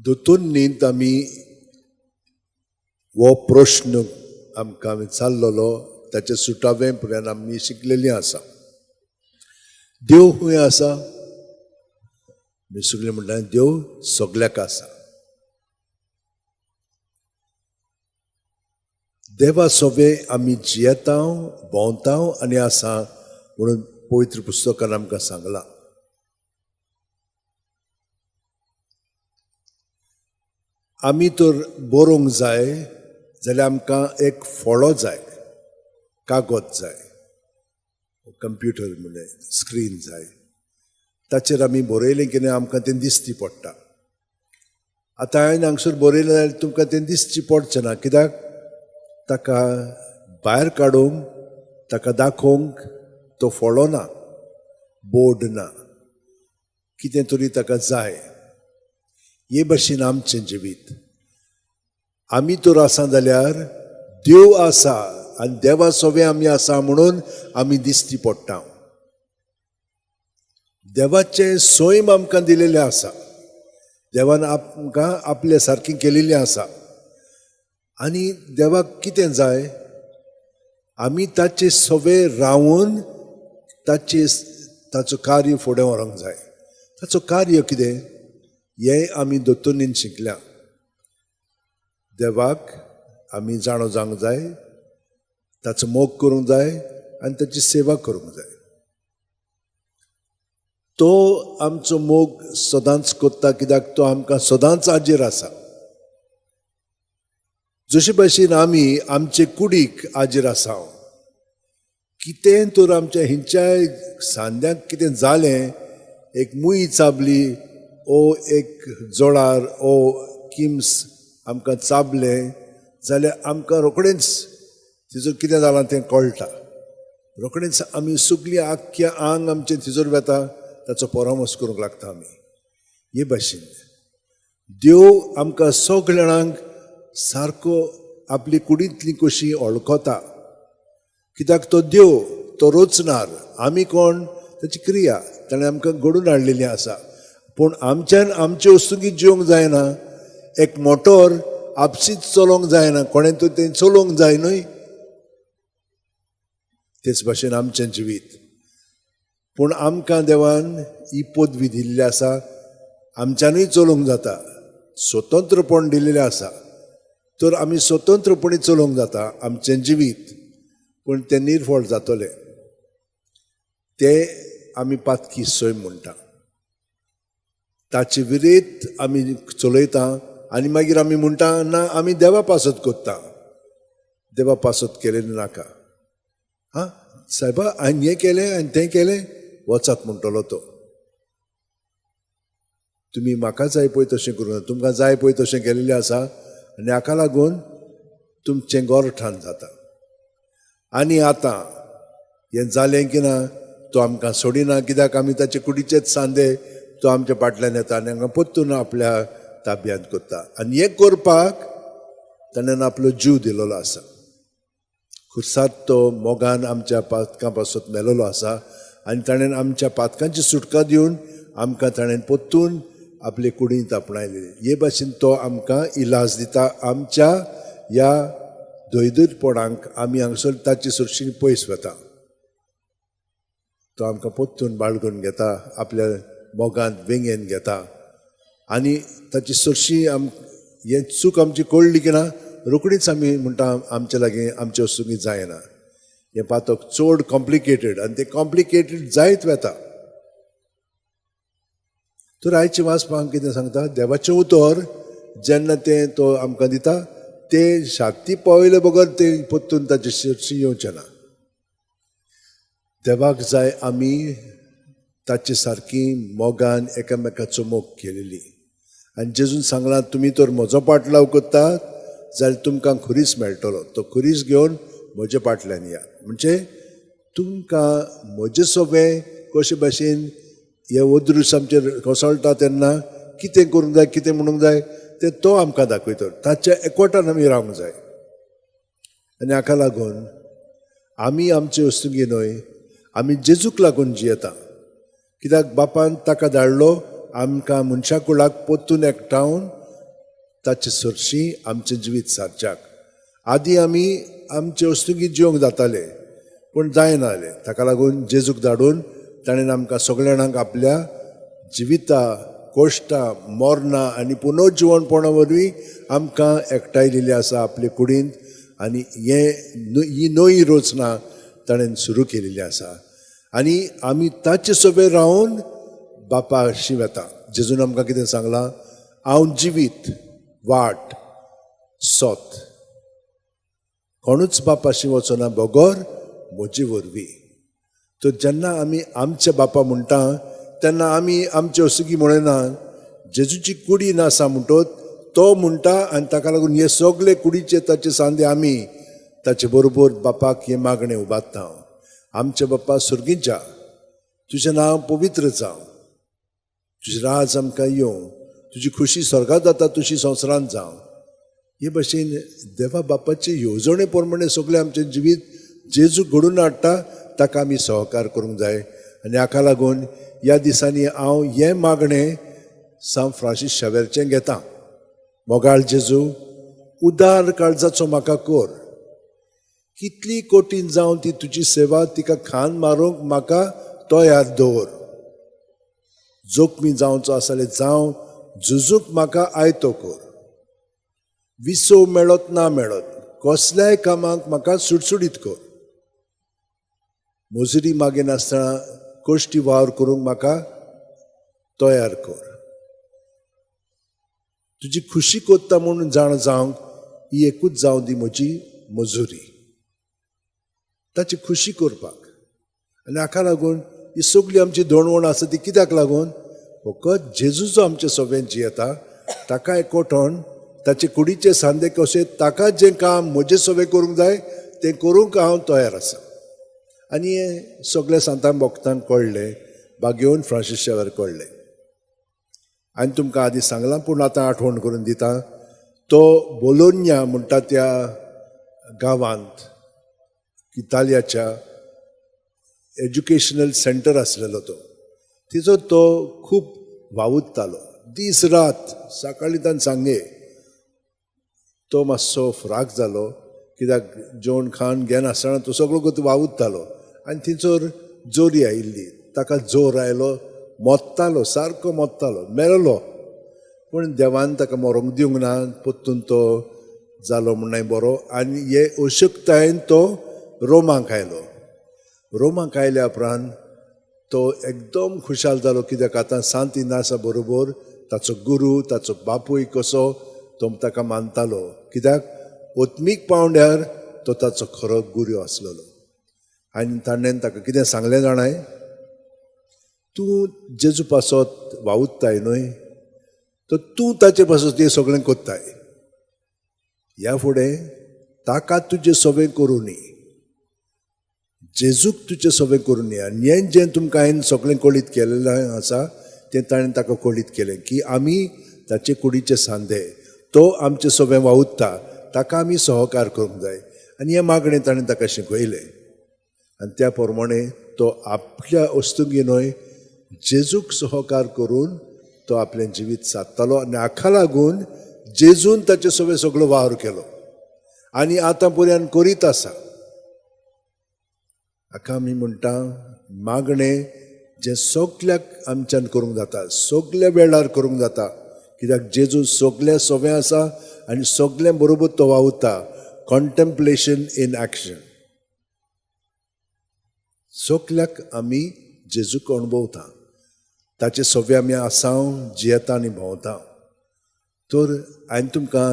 दोतोन्नींत आमी हो प्रश्न आमकां विचारलेलो ताचे सुटावे पर्यंत आमी शिकलेली आसा. देव खंय आसा? आमी सगळीं म्हणटा देव सगल्याक आसा. देवा सोबे आमी जियेता, भोंवता आनी आसा म्हणून पवित्र पुस्तकान आमकां सांगलां. आमी तर बरोवंक जाय जाल्यार आमकां एक फळो जाय, कागद जाय, कंप्युटर म्हणलें स्क्रीन जाय, ताचेर आमी बरयलें कितें आमकां तें दिसची पडटा. आतां हांवें हांगसर बरयलें जाल्यार तुमकां तें दिसची पडचें ना, कित्याक ताका भायर काडूंक, ताका दाखोवंक तो फळो ना, बोर्ड ना, कितें तरी ताका जाय. हे भशेन आमचें जिवीत. आमी तर आसा जाल्यार देव आसा आनी देवा सोबे आमी आसा म्हणून आमी दिसती पडटा. देवाचें सैम आमकां दिलेलें आसा, देवान आमकां आपले सारकें केलेलें आसा. आनी देवाक कितें जाय? आमी ताचे सोबे रावन ताचे ताचो कार्य फुडें व्हरूंक जाय. ताचो कार्य कितें हें आमी दोतोन्नीन शिकल्या. देवाक आमी जाणो जावंक जाय, ताचो मोग करूंक जाय आनी ताची सेवा करूंक जाय. तो आमचो मोग सदांच करता, कित्याक तो आमकां सदांच हाजीर आसा. जशे भशेन आमी आमचे कुडीक हाजीर आसा, कितें तर आमच्या हिंच्याय सांद्याक कितें जालें, एक मूय चाबली ओ एक जोळार ओ किम्स आमकां चाबलें जाल्यार आमकां रोखडेंच तिजो कितें जालां तें कळटा. रोखडेंच आमी सगळीं आख्ख्या आंग आमचें तिजोर वेता, ताचो परामर्श करूंक लागता आमी. हे भाशेन देव आमकां सगळ्या जाणांक सारको आपली कुडींतली कशी वळखता, कित्याक तो देव, तो रचणार, आमी कोण ताची क्रिया ताणें आमकां घडून हाडलेली आसा. पूण आमच्यान आमचे वस्तुकी जिवंक जायना. एक मोटोर आपशीच चलोवंक जायना, कोणें तर तें चलोवंक जाय न्हय. तेच भाशेन आमचें जिवीत. पूण आमकां देवान ही पदवी दिल्ली आसा, आमच्यानूय चलोवंक जाता, स्वतंत्रपण दिलेलें आसा, तर आमी स्वतंत्रपणी चलोवंक जाता आमचें जिवीत. पूण तें निर्फळ जातलें, तें आमी पातकी सैम म्हणटा. ताचे विरेत आमी चलयता आनी मागीर आमी म्हणटा ना आमी देवा पासत करता, देवा पासत केलें नाका. हां सायबा, हांवें हें केलें आनी तें केलें, वचात म्हणटलो तो. तुमी म्हाका जाय पळय तशें करूं ना, तुमकां जाय पळय तशें केलेलें आसा आनी हाका लागून तुमचें गोरठान जाता. आनी आतां हें जालें की ना, तो आमकां सोडिना, कित्याक आमी ताचे कुडीचेच सांदे, तो आमच्या फाटल्यान येता आनी आमकां परतून आपल्या ताब्यांत करता. आनी हें करपाक ताणें आपलो जीव दिलेलो आसा. खुर्सात तो मोगान आमच्या पातकां पासत मेलेलो आसा आनी ताणें आमच्या पातकांची सुटका दिवन आमकां ताणें परतून आपले कुडींत आपणायले. हे भाशेन तो आमकां इलाज दिता आमच्या ह्या दयदूरपणाक. आमी हांगसर ताचे सरशी पयस वता, तो आमकां परतून बाळगून घेता, आपल्या मोगांत वेंगेन घेता आनी ताची सरशी आम हें चूक आमची कळ्ळी की ना, रोखडीच आमी म्हणटा आमचे लागीं आमचे वस्तुंनी जायना. हें पातक चड कॉम्प्लिकेटेड आनी तें कॉम्प्लिकेटेड जायत वता. तर आयचें वाचपाक कितें सांगता, देवाचें उतर जेन्ना तें तो आमकां दिता तें शाती पावयले बगर तें परतून ताचे सरशी येवचें ना. देवाक जाय आमी ताचे सारकी मोगान एकामेकाचो मोग केलेली. आनी जेजून सांगलां, तुमी तर म्हजो पाटलाव करतात जाल्यार तुमकां खुरीस मेळटलो, तो खुरीस घेवन म्हजे पाटल्यान या. म्हणजे तुमकां म्हजे सोबें कशे भाशेन हे अदृश्ट आमचेर कोसळटा तेन्ना कितें करूंक जाय, कितें म्हणूंक जाय तें तो आमकां दाखयता. ताच्या एकवटान आमी रावंक जाय. आनी हाका लागून आमी आमचे वस्तुंगी न्हय, आमी जेजूक लागून जियेता, कित्याक बापान ताका धाडलो आमकां मनशा कुळाक परतून एकठावन ताचे सरशी आमचें जिवीत सारच्याक. आदी आमी आमचे वस्तुकी जिवंक जाताले पूण जायना जालें. ताका लागून जेजूक धाडून ताणें आमकां सगल्या जाणांक आपल्या जिविता कोश्टां मरणां आनी पुनर्जिवणपणा वरवीं आमकां एकठांयलेली आसा आपले कुडींत आनी हें ही नवी रचना ताणें सुरू केलेली आसा आनी आमी ताचे सोबे रावन बापाशी वता. जेजून आमकां कितें सांगलां? हांव जिवीत, वाट, सत, कोणूच बापाशी वचना बगर म्हजे वरवीं. तर जेन्ना आमी आमच्या बापा म्हणटा तेन्ना आमी आमचे असुगी म्हणना, जेजूची कुडी नासा म्हणटत तो म्हणटा आनी ताका लागून हे सगळे कुडीचे ताचे सांदे आमी ताचे बरोबर बापाक हें मागणें उबारता. आमच्या बाप्पा सुर्गीच्या, तुजें नांव पवित्र जावं, तुजें राज आमकां येवं, तुजी खुशी स्वर्गात जाता तुशी संवसारांत जावं. हे भशेन देवा बापाचे येवजणे प्रमाणे सगळें आमचें जिवीत जेजू घडून हाडटा, ताका आमी सहकार करूंक जाय. आनी हाका लागून ह्या दिसांनी हांव हें मागणें सांत फ्रांसीस शावेरचें घेता. मोगाळ जेजू, उदार काळजाचो म्हाका कर, कितली कठीण जावन ती तुजी सेवा तिका खान मारूंक म्हाका तयार दवर. जोखमी जावचो आसले जावं, झुजूंक म्हाका आयतो कर. विसव मेळत ना मेळत कसल्याय कामाक म्हाका सुटसुटीत कर. मजुरी मागिनासतना कश्टी वावर करूंक म्हाका तयार कर. तुजी खुशी कोत्ता म्हूण जाणा जावंक ही एकूच जावं दी म्हजी मजुरी, ताची खुशी करपाक. आनी हाका लागून ही सगळी आमची दोणवण आसा ती कित्याक लागून? फकत जेजूचो आमचे सगळें जियेता ताका एकवटोन ताचे कुडीचे सांदे कशे ताका जें काम म्हजें सगळें करूंक जाय तें करूंक हांव तयार आसा. आनी हें सगळ्या सांतां भक्तांक कळ्ळें, बागेवन फ्रांसीस शावर कळ्ळें. आनी तुमकां आदीं सांगलां पूण आतां आठवण करून दिता, तो बोलोन्या म्हणटा त्या गांवांत इतालियाच्या एज्युकेशनल सेंटर आसलेलो तो, तिचो तो खूब वावुरतालो दीस रात, सकाळीं तान सांगे. तो मातसो फ्राक जालो कित्याक जेवण खाण घेनासतना तो सगळो गोत वावुरतालो आनी थंयसर जोरी आयिल्ली, ताका जोर आयलो, मोत्तालो, सारको मोत्तालो, मेळलो. पूण देवान ताका मरोंक दिवंक ना, परतून तो जालो म्हणून बरो. आनी हे अशक्तायेन तो रोमाक आयलो. रोमाक आयल्या उपरांत तो एकदम खुशाल जालो कित्याक आतां सांत इनासा बरोबर ताचो गुरू, ताचो बापूय कसो तो ताका मानतालो, कित्याक आत्मीक पावंड्यार तो ताचो खरो गुरू आसलेलो. आनी ताणें ताका कितें सांगलें जाणाय, तूं जेजू पासत वावुरताय न्हय, तर तूं ताचे पासत तें सगळें कोत्ताय, ह्या फुडें ताका तुजें सगळें करूं न्ही, जेजूक तुजें सगळें करूं न्ही. आनी हें जें तुमकां हांवें सगळें कळीत केलेलें आसा तें ताणें ताका कळीत केलें की आमी ताचे कुडीचे सांदे, तो आमचे सगळें वावुरता, ताका आमी सहकार करूंक जाय. आनी हें मागणें ताणें ताका शिकयलें. आनी त्या प्रमाणे तो आपल्या वस्तुंगी न्हय जेजूक सहकार करून तो आपलें जिवीत सादतालो. आनी हाका लागून जेजून ताचे सगळें सगळो वावर केलो आनी आतां पर्यंत करीत आसा. हाका आमी म्हणटा मागणें जें सगल्याक आमच्यान करूंक जाता, सगल्या वेळार करूंक जाता, कित्याक जेजू सगल्या सोवें आसा आनी सगल्यां बरोबर तो वावुरता. कॉन्टेम्पलेशन इन एक्शन, सगल्याक आमी जेजूक अणभवता, ताचे सोवे आमी आसाव, जियेता आनी भोंवता. तर हांवें तुमकां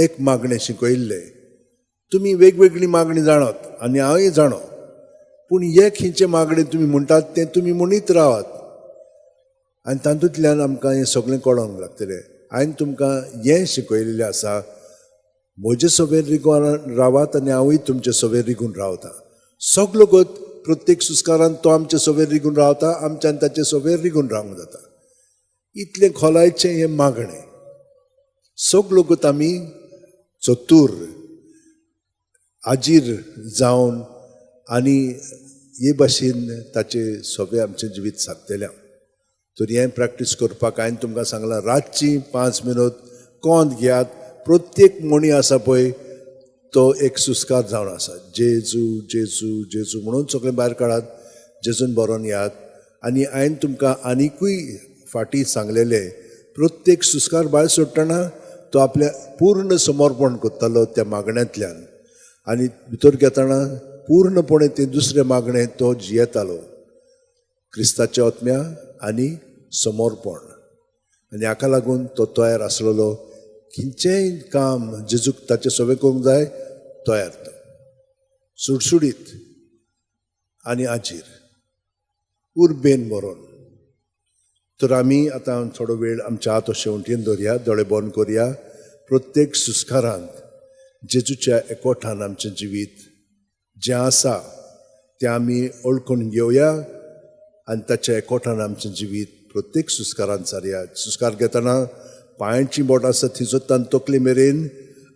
एक मागणें शिकयल्लें, तुमी वेगवेगळी मागणी जाणात आनी हांवूय जाणो, पूण एक खंयचें मागणें तुमी म्हणटात तें तुमी म्हणीत रावात आनी तातूंतल्यान आमकां हें सगळें कळोंक लागतलें. हांवें तुमकां हें शिकयलेलें आसा, म्हजे सोबेर रिगून रावात आनी हांवूय तुमचे सोबेर रिगून रावता. सगलो गोत प्रत्येक सुस्कारान तो आमचे सोबेर रिगून रावता, आमच्यान ताचे सोबेर रिगून रावंक जाता. इतलें खोलायचें हें मागणें. सगलो गोत आमी चतूर आजीर जावन आनी हे भाशेन ताचे सोबे आमचें जिवीत सादतलें. तर हें प्रॅक्टीस करपाक हांवें तुमकां सांगलां, रातची 5 मिनट कोंत घेयात. प्रत्येक म्हणी आसा पळय तो एक सुस्कार जावन आसा. जेजू जेजू जेजू म्हणून सगळें भायर काडात, जेजून बरोवन येयात. आनी हांवें तुमकां आनिकूय फाटीं सांगलेलें, प्रत्येक सुस्कार भायर सोडटना तो आपलें पूर्ण समर्पण करतालो त्या मागण्यांतल्यान, आनी भितर घेतना पूर्णपणे तें दुसरें मागणें तो जियेतालो, क्रिस्ताच्या आत्म्या आनी समर्पण. आनी हाका लागून तो तयार आसलेलो खंयचेंय काम जेजूक ताचें सगळें करूंक जाय तयार तो सुडसुडीत आनी आजीर उर्बेन बरोवन. तर आमी आतां थोडो वेळ आमच्या हात शेवटीन दवरया, दोळे बंद करया. प्रत्येक सुस्कारांत जेजूच्या एकवठान आमचें जिवीत जें आसा तें आमी ओळखून घेवया आनी ताच्या एकवठान आमचें जिवीत प्रत्येक सुस्कारान सारया. सुस्कार घेतना पांयांची बोटां आसा थंयसर तकली मेरेन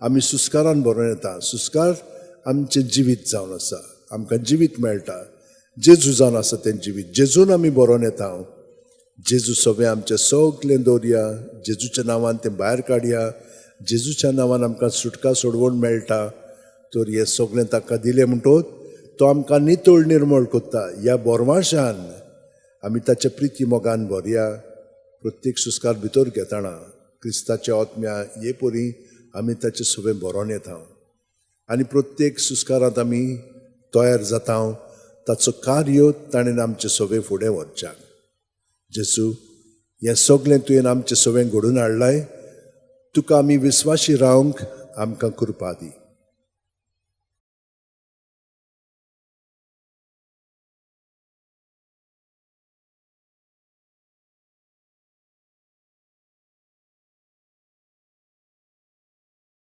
आमी सुस्कारान भरून येता. सुस्कार आमचें जिवीत जावन आसा, आमकां जिवीत मेळटा. जेजू जावन आसा तें जिवीत, जेजून आमी बरोवन येता. जेजू सगळें आमचें सगळें दवरया, जेजूच्या नांवान तें भायर काडया. जेजूच्या नांवान आमकां सुटका सोडवण मेळटा. तर हें सगळें ताका दिलें म्हणटोच तो आमकां नितळ निर्मळ करता. ह्या बोरवाशान आमी ताच्या प्रिती मोगान भरया. प्रत्येक सुस्कार भितर घेतना क्रिस्ताच्या आत्म्या हे परी आमी ताचे सगळें बरोवन येता आनी प्रत्येक सुस्कारांत आमी तयार जाता ताचो कार्य ताणें आमचें सगळें फुडें व्हरच्याक. जेजू, हें सगळें तुवें आमचें सगळें घडून हाडलाय, तुका आमी विस्वाशी रावंक आमकां कृपा दी.